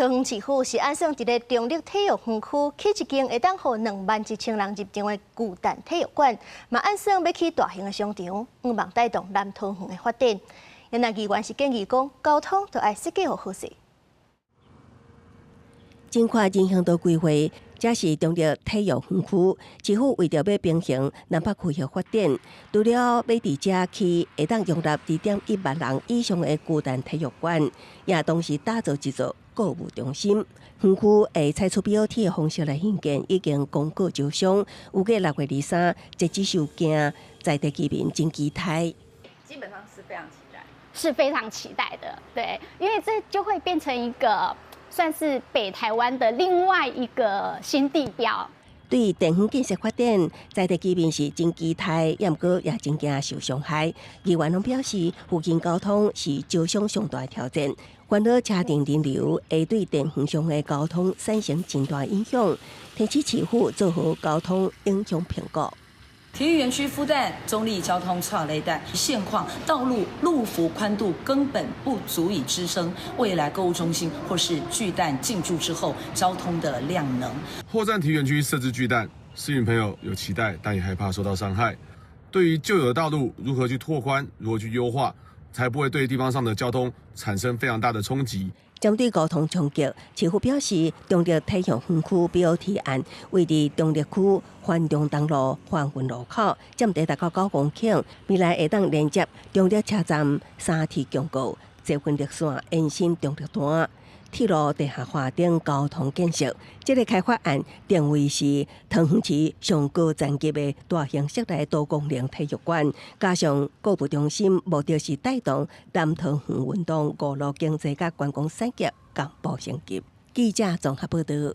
桃園市府是按算佇咧中壢體育園區起一間會當予21,000人入場的巨蛋體育館，嘛按算欲起大型的商場，向望帶動南桃園的發展。因那議員是建議講，交通著愛設計予好勢。真寬人行道規劃，這是中壢體育園區，市府為著欲平衡南北區域發展，除了欲佇遮起會當容納2.1萬人以上的巨蛋體育館，也同時打造一座購物中心。園區會採取 BOT 的方式來興建，已經公告招商，預計6月23截止收件，在地居民真期待。基本上是非常期待，是非常期待的，對，因為這就會變成一個算是北台灣的另外一個新地標。對電園建設發展，在地居民是真期待，也毋過也真驚受傷害。議員攏表示，附近交通是招商上大挑戰，煩惱車陣人流會對電園上的交通產生真大影響，提醒市府做好交通影響評估。體育園區復旦中壢交通錯雷帶，現況道路路幅寬度根本不足以支撐未來購物中心或是巨蛋進駐之後交通的量能。擴展體育園區設置巨蛋，市民朋友有期待，但也害怕受到傷害。對於舊有的道路如何去拓寬，如何去優化，才不會對地方上的交通產生非常大的衝擊。針對交通衝擊，市府表示，中壢體育園區 BOT 案位佇中壢區環中東路環運路口，佔地達到9公頃，未來會當連接中壢車站三鐵共構，捷運綠線延伸中壢段，鐵路地下化等交通建設。這个開發案定位是桃園市上高層級的大型室內多功能體育館，加上購物中心，目的是帶動南桃園運動、娛樂經濟佮觀光產業同步升級。記者綜合報導。